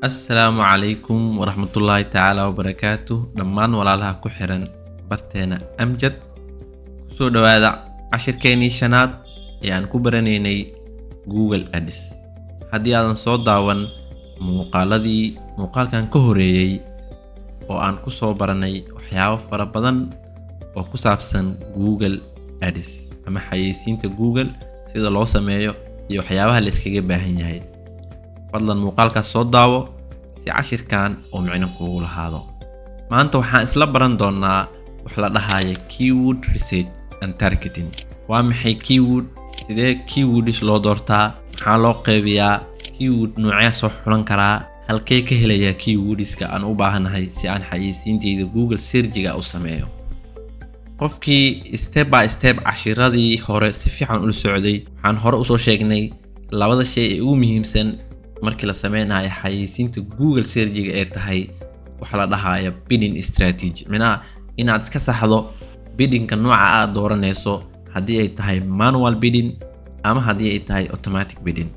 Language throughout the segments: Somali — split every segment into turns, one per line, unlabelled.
Asalaamu calaykum waraxmatullaahi tacaala wabarakaatu. Dhammaan walaalaha ku xiran barteena Amjad, kusoo dhowaada cashirkeenii shanaad ee aan ku baranaynay Google Ads. Haddii aadan soo daawan muuqaaladii muuqaalkan ka horeeyey oo aan ku soo baranay waxyaabo fara badan oo ku saabsan Google Ads ama xayeysiinta Google sida loo sameeyo iyo waxyaabaha la iskaga baahan yahay, fadlan muuqaalkaas soo daawo si cashirkan oo micno kuugu lahaado. Maanta waxaan isla baran doonaa wax la dhahaya keyword research and targeting. Waa maxay keyword? Sidee keywords loo doortaa? Maxaa loo qeybiyaa? Keyword noocee soo xulan karaa? Halkee ka helayaa keywordska aan u baahanahay si aan xayeysiinteyda Google searchiga u sameeyo? Qofkii step by step cashiradii hore si fiican ula socday, waxaan hore usoo sheegnay labada shay ee ugu muhiimsan markii la sameynayo xayeysiinta Google searchiga ee tahay waxa la dhahaya bidding strategy, micnaha inaad iska saxdo biddingka nooca aad dooranayso, haddii ay tahay manual bidding ama haddii ay tahay automatic bidding.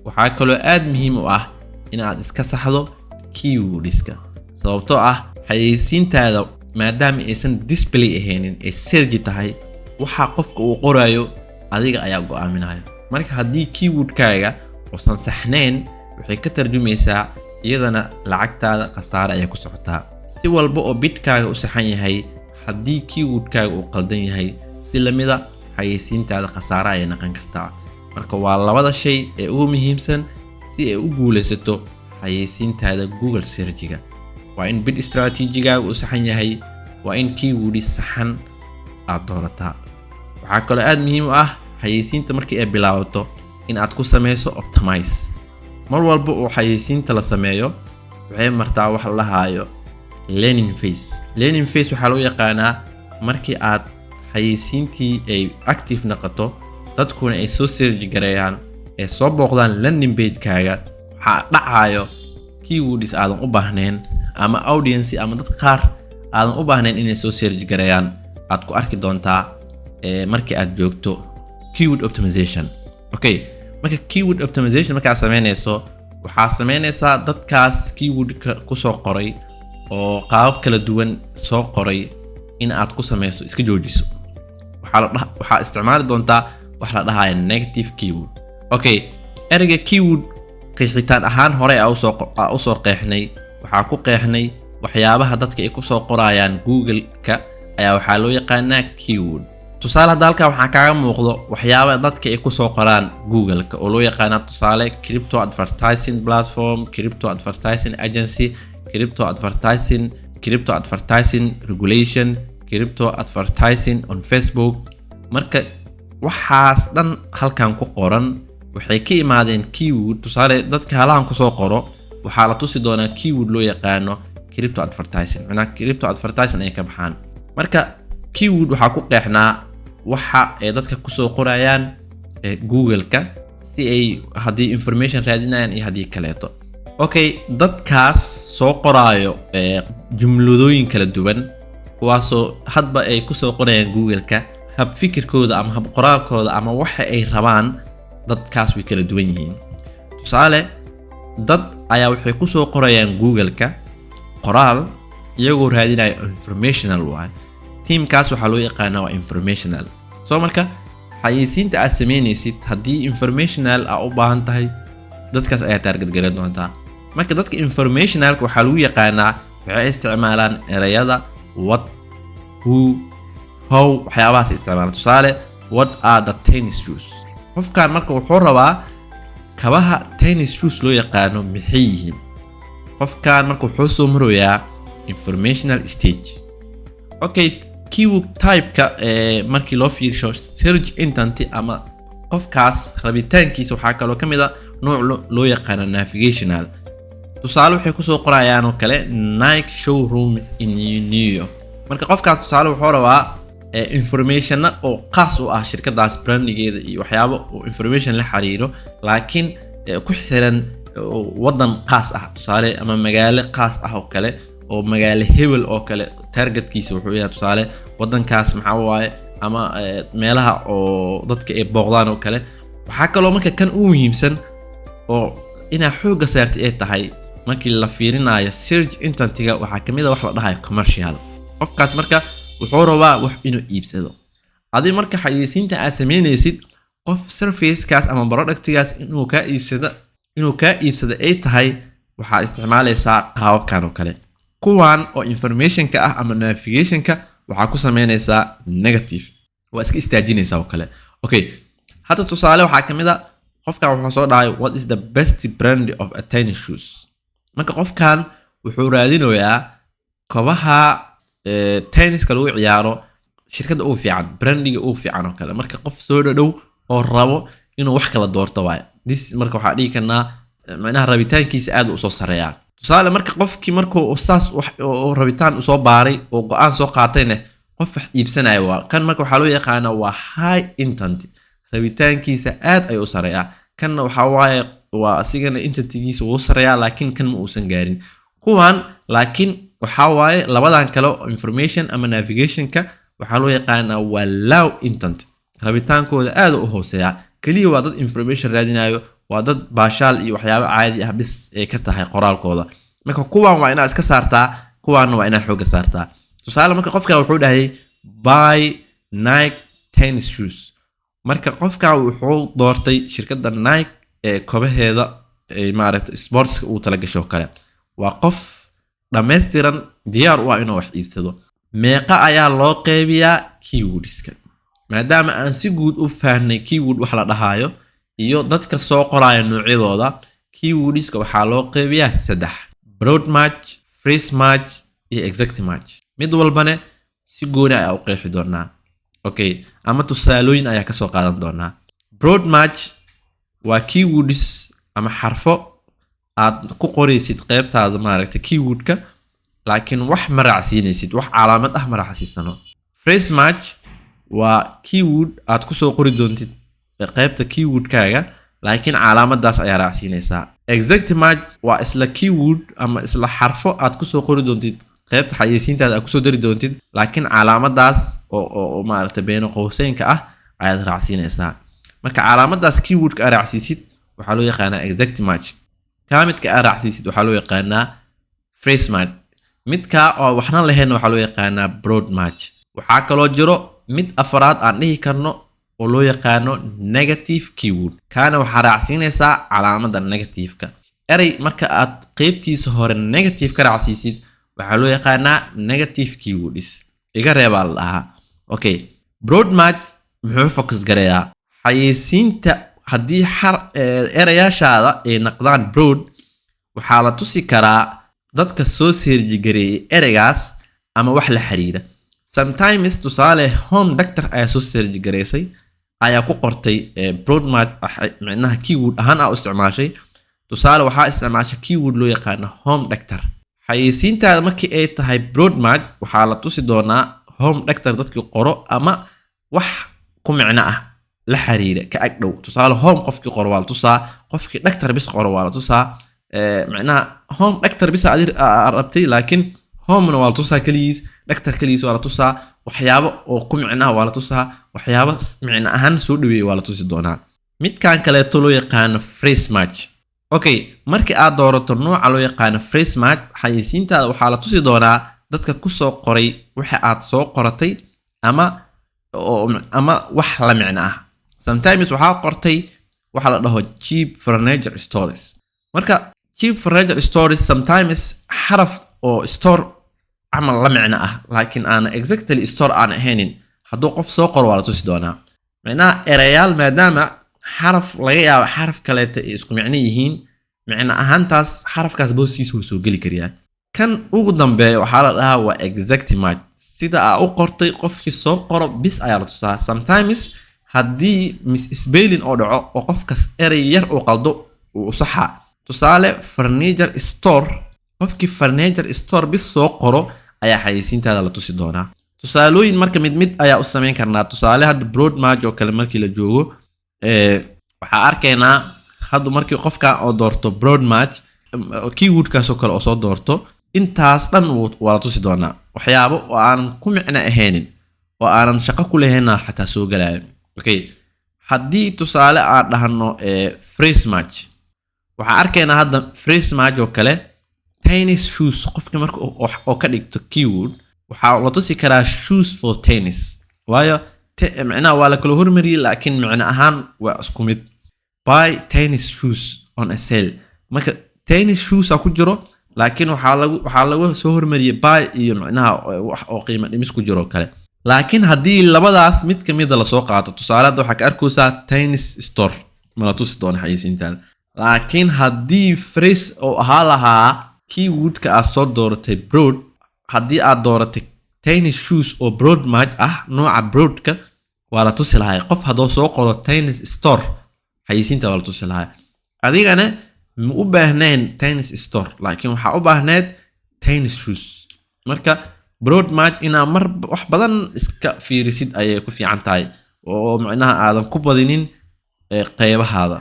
Waxaa kaloo aad muhiim u ah inaad iska saxdo keywordska, sababtoo ah xayeysiintaada maadaama aysan display ahaynin ee search tahay, waxa qofka uu qorayo adiga ayaa go'aaminaya. Marka haddii keywordkaaga uusan saxnayn, waxay ka tarjumaysaa iyadana lacagtaada khasaare ayaa ku socotaa. Si walba oo bidkaaga u saxan yahay, haddii keywordkaaga uu qaldan yahay, si lamida xayeysiintaada khasaare ayay noqon kartaa. Marka waa labada shay ee ugu muhiimsan si ay u guuleysato xayeysiintaada Google searchiga: waa in bid strategygaaga uu saxan yahay, waa in keyword saxan aad doorataa. Waxaa kaloo aad muhiim u ah xayeysiinta markii ay bilaabato in aad ku sameyso optimize. Mar walba oo xayeysiinta la sameeyo, waxay martaa wax la dhahaayo learning phase. Learning phase waxaa loo yaqaanaa markii aad xayeysiintii ay active noqoto, dadkuna ay soo search gareeyaan, ay soo booqdaan landing page-kaaga, waxaa dhacayo keywords aadan u baahnayn ama audience ama dad qaar aadan u baahnayn inay soo search gareeyaan aad ku arki doontaa markii aad joogto keyword optimization. Okay, marka keyword optimization markaad sameynayso, waxaa sameynaysaa dadkaas keywordka kusoo qoray oo qaabab kala duwan soo qoray in aad ku sameyso iska joojiso. Waxaa isticmaali doontaa wax la dhahaya negative keyword. Okay, ereyga keyword qeexitaan ahaan hore aa usoo qeexnay. Waxaa ku qeexnay waxyaabaha dadka ay kusoo qorayaan Google-ka ayaa waxaa loo yaqaanaa keyword. Tusaale, hadda halkan waxaa kaaga muuqdo waxyaaba dadka ay kusoo qoraan Google-ka oo loo yaqaana, tusaale, crypto advertising platform, crypto advertising agency, crypto advertising, crypto advertising regulation, crypto advertising on Facebook. Marka waxaas dhan halkan ku qoran waxay ka imaadeen keyword. Tusaale, dadka halahan kusoo qoro waxaa la tusi doonaa keyword loo yaqaano crypto advertising, macnaha crypto advertising ayay ka baxaan. Marka keyword waxaa ku qeexnaa waxa ay dadka kusoo qorayaan Google-ka si ay haddii information raadinayaan iyo haddii kaleeto. Okay, dadkaas soo qoraayo jumladooyin kala duwan, kuwaasoo hadba ay kusoo qorayaan Google-ka, hab fikirkooda ama hab qoraalkooda ama waxa ay rabaan dadkaas way kala duwan yihiin. Tusaale, dad ayaa waxay kusoo qorayaan Google-ka qoraal iyagoo raadinaya informational waay. Tiimkaas waxaa loo yaqaanaa waa informational. So marka xayeysiinta aad sameynaysid, haddii informational aa u baahan tahay, dadkaas ayaa target garan doontaa. Marka dadka informationalka waxaa lagu yaqaanaa waxay isticmaalaan ereyada what, who, how, waxyaabahaas isticmaalaan. Tusaale, "What are the tennis shoes?" Qofkan marka wuxuu rabaa kabaha tennis shoes loo yaqaano maxay yihiin. Qofkan marka wuxuu soo maroyaa informational stage. Okay, keyword type-ka ee markii loo fiirsho search intent ama qofkaas rabitaankiisa, waxaa kaloo ka mid a nooc loo yaqaano navigational. Tusaale, waxay kusoo qorayaan oo kale "Nike showrooms in New York". Marka qofkaas, tusaale, wuxuu rabaa informationna oo khaas u ah shirkadaas brandigeeda iyo waxyaabo oo information la xiriiro, laakiin ku xiran wadan khaas ah, tusaale, ama magaalo khaas ah oo kale. Oo magaalo hebel oo kale targetkiisa wuxuu yahay, tusaale, wadankaas maxaa waaye, ama meelaha oo dadka ay booqdaan oo kale. Waxaa kaloo marka kan u muhiimsan oo inaa xoogga saartay ay tahay markii la fiirinayo search intentiga, waxaa kamid a wax la dhahayo commercial. Qofkaas marka wuxuu rabaa wax inuu iibsado. Adi marka xayeysiinta aad sameynaysid, qof servicekaas ama productigaas inuu kaa iibsado ay tahay, waxaa isticmaalaysaa qaababkan oo kale. Kuwan oo informationka ah ama navigationka waxaa ku sameynaysaa negative, waa iska istaajinaysaa oo kale. Okay, hadda tusaale waxaa kamid a qofkan wuxuu soo dhahay, "What is the best brand of a tennis shoes?" Marka qofkan wuxuu raadinayaa kobaha tenniska lagu ciyaaro shirkadda ugu fiican, brandiga ugu fiican oo kale. Marka qof soo dhadhow oo rabo inuu wax kala doorto waayo this. Marka waxaa dhihi karnaa macnaha rabitaankiisa aad u soo sareeyaa. Tusaale, marka qofkii markuu saas oo rabitaan usoo baaray oo go-aan soo qaatayne, qof wax iibsanaya waa kan. Marka waxaa loo yaqaanaa waa high intent, rabitaankiisa aad ayuu u sareeyaa. Kanna waxaa waaye waa asigana intentigiisa wuu sareeyaa, laakiin kan ma uusan gaarin kuwan. Laakiin waxaa waaye labadan kale oo information ama navigationka waxaa loo yaqaanaa waa low intent, rabitaankooda aad u hooseeyaa. Keliya waa dad information raadinayo, waa dad baashaal iyo waxyaabo caadi ah bis ay ka tahay qoraalkooda. Marka kuwan waa inaad iska saartaa, kuwaanna waa inaad xooga saartaa. Tusaale, marka qofka wuxuu dhahay, "Buy Nike tennis shoes." Marka qofka wuxuu doortay shirkadda Nike ee kobaheeda ay maaragtay sportska uu talagasho kale. Waa qof dhammaystiran, diyaar u ah inuu wax iibsado. Meeqa ayaa loo qeybiyaa keywordska? Maadaama aan si guud u fahnay keyword wax la dhahaayo iyo dadka soo qoraya noocyadooda, keywordska waxaa loo qeybiyaa saddex: broad match, phrase match iyo exact match. Mid walbane si gooni ayaa u qeexi doonaa, okay, ama tusaalooyin ayaa kasoo qaadan doonaa. Broad match waa keywords ama xarfo aad ku qoraysid qeybtaada maaragtay keywordka, laakiin wax ma raacsiinaysid, wax calaamad ah ma raacsiisano. Phrase match waa keyword aad kusoo qori doontid qeybta keywordkaaga, laakiin calaamadaas ayaa raacsiinaysaa. Exact match waa isla keyword ama isla xarfo aad kusoo qori doontid qeybta xayeysiintaada, aad kusoo dari doontid, laakiin calaamadaas oo maaragtay beeno qowseynka ah ayaad raacsiinaysaa. Marka calaamadaas keywordka aad raacsiisid waxaa loo yaqaanaa exact match. Kaa midka aad raacsiisid waxaa loo yaqaanaa phrase match. Midka oo waxna lahayn waxaa loo yaqaanaa broad match. Waxaa kaloo jiro mid afraad aan dhihi karno oo loo yaqaano negative keyword. Kaana waxaa raacsiinaysaa calaamada negativeka. Erey marka aad qeybtiisa hore negative ka raacsiisid waxaa loo yaqaanaa negative keywords, iga reebaa la dhahaa. Okay, broad match muxuu focus gareeyaa xayeysiinta? Haddii xar erayaashaada ay naqdaan broad, waxaa la tusi karaa dadka soo search gareeyay ereygaas ama wax la xiriira. Sometimes, tusaale, home doctor ayaa soo search gareysay, ayaa ku qortay broad match, micnaha keyword ahaan aa u isticmaashay. Tusaale, waxaa isticmaashay keyword loo yaqaano home doctor. Xayeysiintaada markii ay tahay broad match, waxaa la tusi doonaa home doctor dadkii qoro ama wax ku micno ah, la xiriira, ka ag dhow. Tusaale, home qofkii qoro waa la tusaa, qofkii doctor bis qoro waa la tusaa. Micnaha home doctor bis adi rabtay, laakiin homena waa la tusaa keligiis, doctor keligiis waa la tusaa, waxyaabo oo ku micnaha waa la tusaa, waxyaabo micno ahaan soo dhaweeyay waa la tusi doonaa. Midkan kaleeto loo yaqaano phrase match. Okay, markii aad doorato nooca loo yaqaano phrase match, xayeysiintaada waxaa la tusi doonaa dadka kusoo qoray waxa aad soo qoratay ama wax la micno ah. Sometimes waxaa qortay waxa la dhaho cheap furniture stores. Marka cheap furniture stores, sometimes xaraf oo store camal la micno ah, laakiin aan exactly store aan ahaynin, hadduu qof soo qoro waa la tusi doonaa. Micnaha erayaal maadaama xaraf laga yaabo xaraf kaleeta ay isku micno yihiin, micno ahaantaas xarafkaas boostiisa wuu soo geli kariyaa. Kan ugu dambeeya waxaa la dhahaa waa exact match. Sida aa u qortay qofkii soo qoro bis ayaa la tusaa. Sometimes haddii misspelling oo dhaco oo qofkas erey yar uu qaldo, uu saxaa. Tusaale, furniture store, qofkii furniture store bis soo qoro ayaa xayeysiintaada la tusi doonaa. Tusaalooyin marka mid mid ayaa u samayn karnaa. Tusaale, hadda broad match oo kale markii la joogo, waxaa arkaynaa hadda markii qofka oo doorto broad match keywordkaas oo kale oo soo doorto. Intaas dhan waa la tusi doonaa. Waxyaabo oo aanan ku micno ahaynin oo aanan shaqo ku lahaynna xataa soo gelayo. Okay, haddii tusaale aan dhahno phrase match, waxaan arkaynaa hadda phrase match oo kale tennis shoes. Qofki marka oo ka dhigto keyword, waxaa la tusi karaa shoes for tennis, waayo micnaha waa la kala hormariyey, laakiin micno ahaan waa isku mid. Buy tennis shoes on a sale. Marka tennis shoes aa ku jiro, laakiin waxaa lagu soo hormariyey buy iyo micnaha wax oo qiimo dhimis ku jiro kale. Laakiin haddii labadaas mid kamida lasoo qaato, tusaale hadda waxaa ka arkaysaa tennis store, mala tusi doona xayeysiintaada. Laakiin haddii phrase oo ahaa lahaa keywordka aad soo dooratay broad, haddii aad dooratay tennis shoes oo broad match ah, nooca broadka waa la tusi lahay. Qof hadduu soo qoro tennis store, xayeysiinta waa la tusi lahay. Adigana ma u baahnayn tennis store, laakiin waxaa u baahneed tennis shoes. Marka broad match inaa mar wax badan iska fiirisid ayay ku fiican tahay, oo micnaha aadan ku badinin qeybahaada.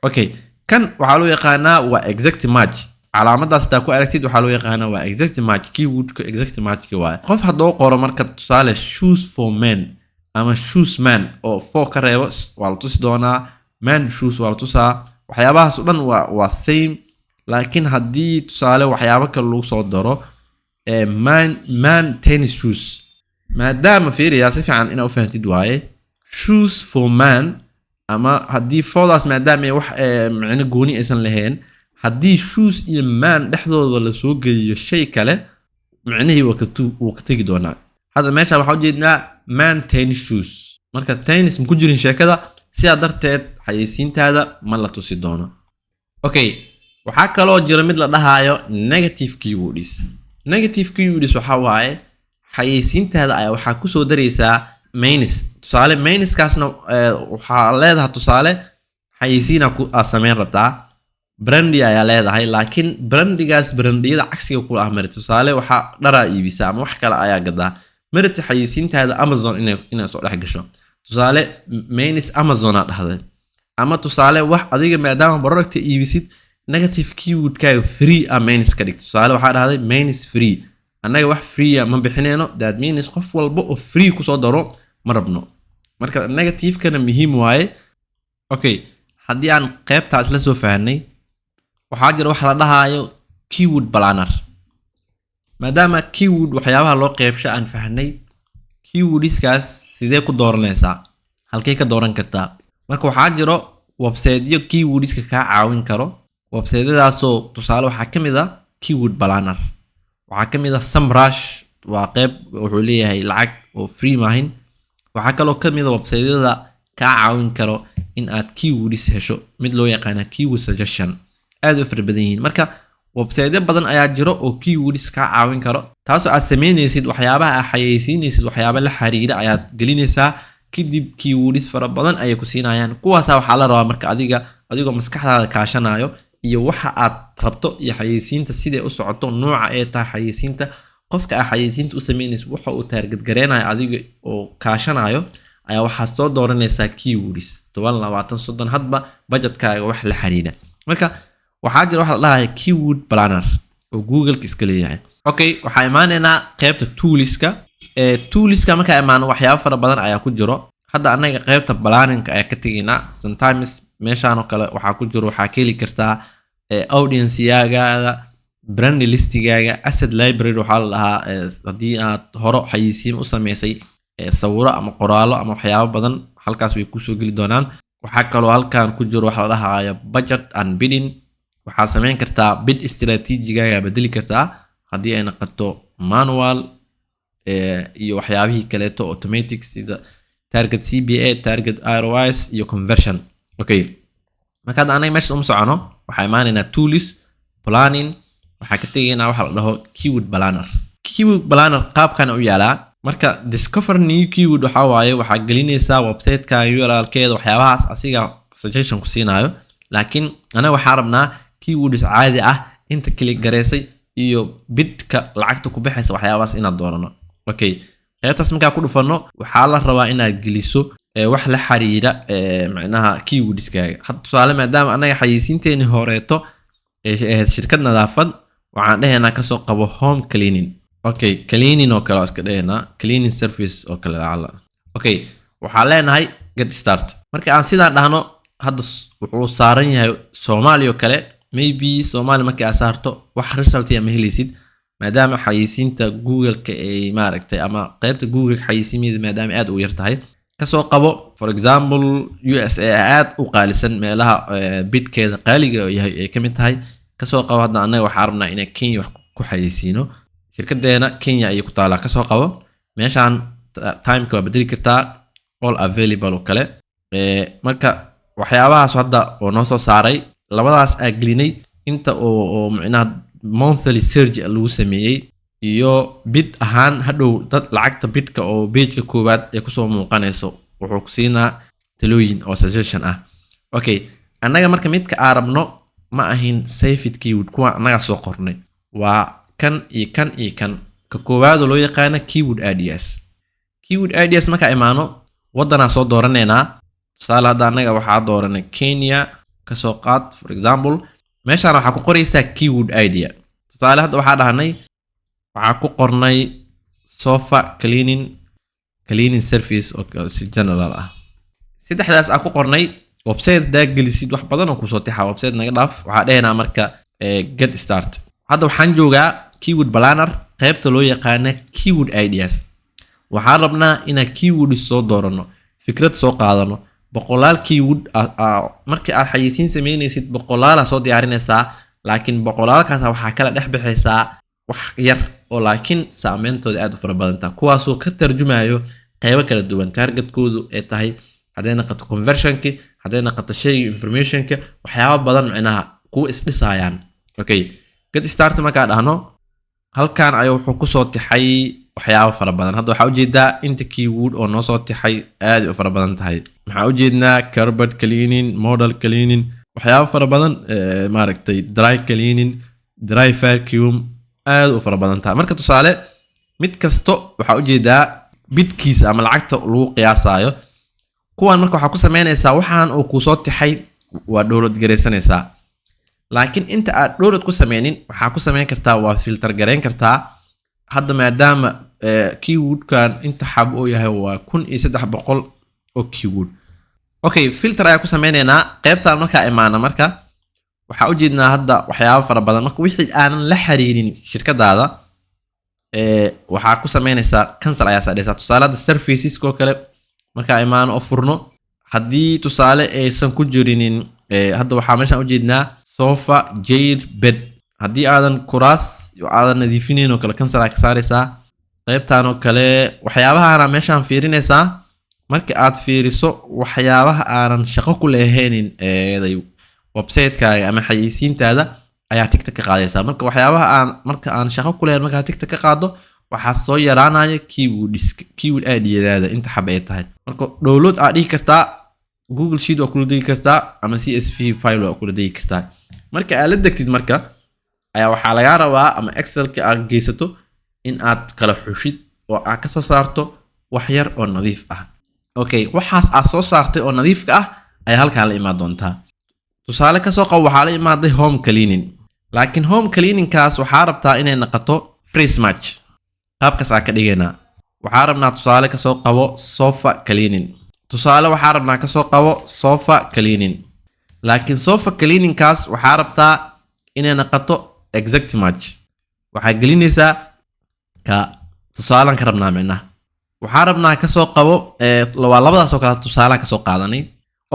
Okay, kan waxaa loo yaqaanaa waa exact match. Calaamadaas hadaa ku aragtid, waxaa loo yaqaanaa waa exact match. Keywordka exact matchka waaye. Qof hadduu qoro marka tusaale shoes for men ama shoes man oo for ka reebo, waa la tusi doonaa. Man shoes waa la tusaa. Waxyaabahaas o dhan waa same. Laakiin haddii tusaale waxyaabo kale lagu soo daro, man tennis shoes, maadaama fiiriyaa si fiican inaa u fahantid waaye, shoes for man ama haddii fordaas, maadaama ay wax micno gooni aysan lahayn, haddii shoes iyo man dhexdooda lasoo geliyo shay kale, micnihii wuu ka tegi doonaa. Hadda meesha waxaa ujeednaa man tennis shoes. Marka tennis ma ku jirin sheekada, sidaa darteed xayeysiintaada ma la tusi doono. Okay, waxaa kaloo jira mid la dhahaayo negative keywords. Negative keywords waxaa waaye xayeysiintaada ayaa waxaa kusoo daraysaa minus. Tusaale minuskaasna waxaa leedahay, tusaale xayeysiina ku aad sameyn rabtaa, brandi ayaa leedahay, laakiin brandigaas brandiyada cagsiga kula ah marita. Tusaale waxaa dharaa iibisa ama wax kale ayaa gadaa, marita xayeysiintaada Amazon inay soo dhex gasho. Tusaale minus Amazon aa dhahday, ama tusaale wax adiga maadaama producta iibisid, negative keywordkaaga free a minus ka dhigta. Tusaale waxaa dhahday minus free. Annaga wax free a ma bixineyno. That means qof walba oo free kusoo daro ma rabno. Marka negativekana muhiim waaye. Okay, haddii aan qeybtaas la soo fahanay, waxaa jira waxa la dhahaayo keyword planner. Maadaama keyword waxyaabaha loo qeybsho aan fahnay, keywordskaas sidee ku dooranaysaa? Halkee ka dooran kartaa? Marka waxaa jiro websiteyo keywordska kaa caawin karo. Websiteyadaasoo tusaale waxaa ka mid a Keyword Planner, waxaa ka mid a Semrush, waa qeyb wuxuu leeyahay lacag oo free maahin. Waxaa kaloo ka mid a websiteyada kaa caawin karo in aad keywords hesho mid loo yaqaana Keyword Suggestion. Aad u fara badan yihiin. Marka websiteyo badan ayaa jiro oo keywords kaa caawin karo, taasoo aad sameynaysid waxyaabaha aad xayeysiinaysid, waxyaaba la xiriira ayaad gelinaysaa, kadib keywords fara badan ayay ku siinayaan. Kuwaasaa waxaa la rabaa marka adiga adigoo maskaxdaada kaashanayo iyo waxa aad rabto iyo xayeysiinta siday u socoto, nooca ay tahay xayeysiinta, qofka aad xayeysiinta u sameynaysa waxa uu target gareynayo, adiga oo kaashanayo ayaa waxaad soo dooranaysaa keywords 10, 20, 30, hadba budgetkaaga wax la xiriira. Marka waxaa jira waxa la dhahaya Keyword Planner oo Googleka iska leeyahay. Okay, waxaa imaaneynaa qeybta tooliska. Tooliska markaa imaano, waxyaabo fara badan ayaa ku jiro. Hadda annaga qeybta planningka ayaa ka tegaynaa. Sometimes meeshaan oo kale waxaa ku jiro, waxaa ka heli kartaa audienceyagaada, brand listigaaga, asset library waxaa la dhahaa haddii aad horo xayeysiin u sameysay, sawiro ama qoraallo ama waxyaabo badan, halkaas way kusoo geli doonaan. Waxaa kaloo halkan ku jiro waxa la dhahayo budget and bidding. Waxaa sameyn kartaa bid strategygaaga, bedeli kartaa haddii ay noqoto manual iyo waxyaabihii kaleeto automatic, sida target CPA, target ROAS iyo conversion. Okay, marka hadda anaga meesha uma socono. Waxaa imaanaynaa tools, planning, waxaa ka tegaynaa waxa la dhaho Keyword Planner. Keyword Planner qaabkan u yaalaa. Marka discover new keyword waxaa waaye waxaa gelinaysaa websiteka URL-keeda, waxyaabahaas asiga suggestion ku siinaayo. Laakiin anaga waxaa rabnaa keywords caadi ah, inta click gareysay iyo bidka lacagta ku baxaysa, waxyaabahaas inaad doorano. Okay, qaybtaas markaa ku dhufano, waxaa la rabaa inaad geliso wax la xiriira macnaha keywordskaaga. Hadda tusaale maadaama anaga xayeysiinteeni horeeto ay ahayd shirkad nadaafad, waxaa Waxaan dhehaynaa, kasoo qabo, home cleaning. Okay, cleaning oo kale waa iska dhehaynaa, cleaning service oo kale lacala. Okay, waxaan leenahay get start. Marka aan sidaan dhahno, hadda wuxuu saaran yahay Soomaali oo kale. Maybe Soomaali markii aad saarto, wax result ma helaysid, maadaama xayeysiinta Google-ka ay maaragtay ama qaybta Google xayeysiimeeda maadaama aad u yar tahay. Kasoo qabo, for example, USA aad u qaalisan, meelaha bidkeeda qaaliga yahay ay ka mid tahay. Kasoo qabo, hadda annaga waxaa rabnaa inaan Kenya wax ku xayeysiino, shirkadeena Kenya ayay ku taalaa. Kasoo qabo, meeshaan timeka waa bedeli kartaa, all available oo kale. Marka waxyaabahaas hadda oo noo soo saaray, labadaas aa gelinay, inta oo micnaha monthly search lagu sameeyey iyo bid ahaan hadhow dad lacagta bidka oo pageka koowaad ee kusoo muuqanayso, wuxuu ku siinaa talooyin oo suggestion ah. Okay, annaga marka midka aan rabno ma ahin saved keyword. Kuwa annagaa soo qornay waa kan iyo kan iyo kan. Ka koowaad oo loo yaqaana keyword ideas. Keyword ideas markaa imaano, waddanaa soo dooranaynaa. Tusaale, hadda annaga waxaa dooranay Kenya, kasoo qaad, for example. Meeshaan waxaa ku qoraysaa keyword idea. Tusaale, hadda waxaa dhahnay, waxaa ku qornay sofa cleaning, cleaning service oo kale, si general ah. Saddexdaas aan ku qornay, website hadaa gelisid, wax badan oo kusoo tixa. Website naga dhaaf. Waxaa dhehaynaa marka get start. Hadda waxaan joogaa Keyword Planner, qaybta loo yaqaana keyword ideas. Waxaan rabnaa inaan keyword soo doorano, fikrad soo qaadano. Boqolaal keyword markii aad xayeysiin sameynaysid, boqolaala soo diyaarinaysaa, laakiin boqolaalkaas waxaa kala dhex bixaysaa wax yar oo laakiin saameyntooda aad u fara badantaa, kuwaasoo ka tarjumayo qeybo kala duwan, targetkoodu ay tahay, hadday naqato conversionki, hadday naqato shayga informationka, waxyaabo badan, micnaha kuwa isdhisayaan. Okay, get start markaa dhahno, halkan ayuu wuxuu kusoo tixay waxyaabo fara badan. Hadda waxaa ujeedaa inta keyword oo noo soo tixay aad u fara badan tahay. Maxaa ujeednaa? Carpet cleaning, model cleaning, waxyaabo fara badan, maaragtay, dry cleaning, dry vacuum, aad u fara badan tahay. Marka tusaale, mid kasto waxaa ujeedaa bidkiisa ama lacagta lagu qiyaasayo kuwan. Marka waxaa ku sameynaysaa, waxaan uu kusoo tixay waa download garaysanaysaa. Laakiin inta aad download ku sameynin, waxaa ku sameyn kartaa, waa filter garayn kartaa. Hadda maadaama keywordkan inta xab uu yahay waa 1300 oo keyword, okay, filter ayaa ku sameyneynaa. Qaybtan markaa imaana, marka waxaa ujeednaa hadda waxyaabo fara badan. Marka wixii aanan la xiriirin shirkadaada, waxaa ku sameynaysaa cancel ayaa saadhaysaa. Tusaale, hadda services oo kale markaa imaano oo furno, haddii tusaale aysan ku jirinin, hadda waxaa meeshaan ujeednaa sofa, chair, bed. Haddii aadan kuraas aadan nadiifinayn oo kale, cancel ayaa ka saaraysaa. Qaybtan oo kale waxyaabahana meeshaan fiirinaysaa. Marka aad fiiriso, waxyaabaha aanan shaqo ku lehaynin eeday website-kaaga ama xayeysiintaada ayaa tickta ka qaadaysaa. Marka waxyaabaha aan marka aan shaqo ku lahayn markaa tickta ka qaado, waxaa soo yaraanaya keyword ideadaada inta xaba ay tahay. Marka download aad dhihi kartaa, Google Sheet waa kula degi kartaa ama CSV file waa kula degi kartaa. Marka aad la degtid, marka ayaa waxaa lagaa rabaa, ama Excelka aad geysato, in aad kala xushid oo aad kasoo saarto wax yar oo nadiif ah. Okay, waxaas aad soo saartay oo nadiifka ah ayaa halkaan la imaan doontaa. Tusaale, kasoo qabo, waxaa la imaaday home cleaning, laakiin home cleaningkaas waxaa rabtaa inay noqoto phrase match. Qaabkaas aa ka dhigaynaa. Waxaa rabnaa, tusaale, kasoo qabo sofa cleaning. Tusaale, waxaa rabnaa, kasoo qabo, sofa cleaning, laakiin sofa cleaningkaas waxaa rabtaa inay noqoto exact match. Waxaa gelinaysaa ka tusaalaan ka rabnaa, micnaha waxaa rabnaa, kasoo qabo, waa labadaas oo kale tusaalaan kasoo qaadanay.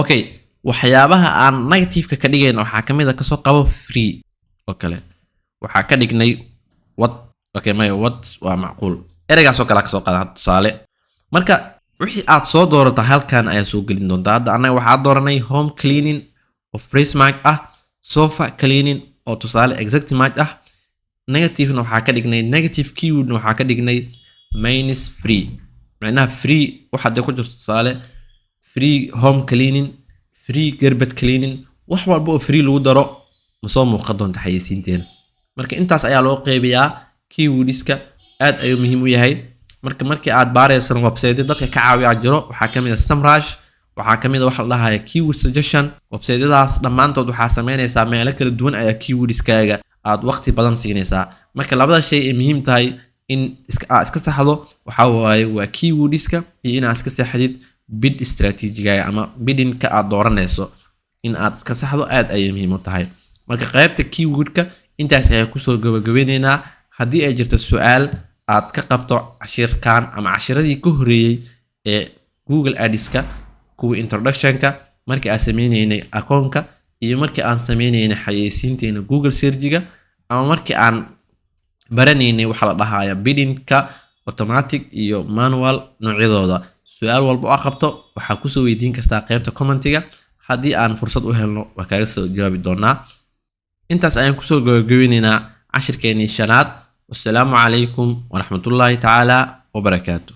Okay, waxyaabaha aan negativeka ka dhigayna waxaa kamid a, kasoo qabo, free oo kale waxaa ka dhignay what. Okay, maya, what waa macquul, ereygaas oo kale kasoo qaadan tusaale. Marka wixii aad soo doorata halkan ayaa soo gelin doontaa. Hadda annaga waxaa dooranay home cleaning oo phrase match ah, sofa cleaning oo tusaale exact match ah. Negativena waxaa ka dhignay, negative keywordna waxaa ka dhignay minus free, macnaha free waxaad ku jirto. Tusaale, free home cleaning, free carpet cleaning, wax walba oo free lagu daro ma soo muuqan doonta xayeysiinteena. Marka intaas ayaa loo qeybiyaa keywordska, aad ayuu muhiim u yahay. Marka markii aad baaraysan, website dadka ka caawiyaa jiro. Waxaa kamid a Semrush, waxaa kamid a waxa la dhahaya keyword suggestion. Websiteyadaas dhammaantood waxaa sameynaysaa, meelo kala duwan ayaa keywordskaaga Aad waqti badan siinaysaa. Marka labada shay ay muhiim tahay in aad iska saxdo waxaa waaye waa keywordska iyo inaad iska saxdid bid strategygaaga ama biddingka aad dooranayso. In aad iska saxdo aad ayay muhiim u tahay. Marka qaybta keywordka intaas ayaan kusoo gabagabeyneynaa. Haddii ay jirto su-aal aad ka qabto cashirkan ama cashiradii ka horeeyey ee Google Adska, kuwa introductionka, markii aan sameyneynay akoonka iyo markii aan sameyneynay xayeysiinteena Google searchiga, ama markii aan baranaynay waxaa la dhahaya biddingka automatic iyo manual noocyadooda, su-aal walba oo qabto waxaa kusoo weydiin kartaa qaybta commentiga. Haddii aan fursad u helno, waa kaaga soo jawaabi doonaa. Intaas ayaan kusoo gabagabeyneynaa cashirkeenii shanaad. Wassalaamu calaykum waraxmatullaahi tacaala wabarakaatu.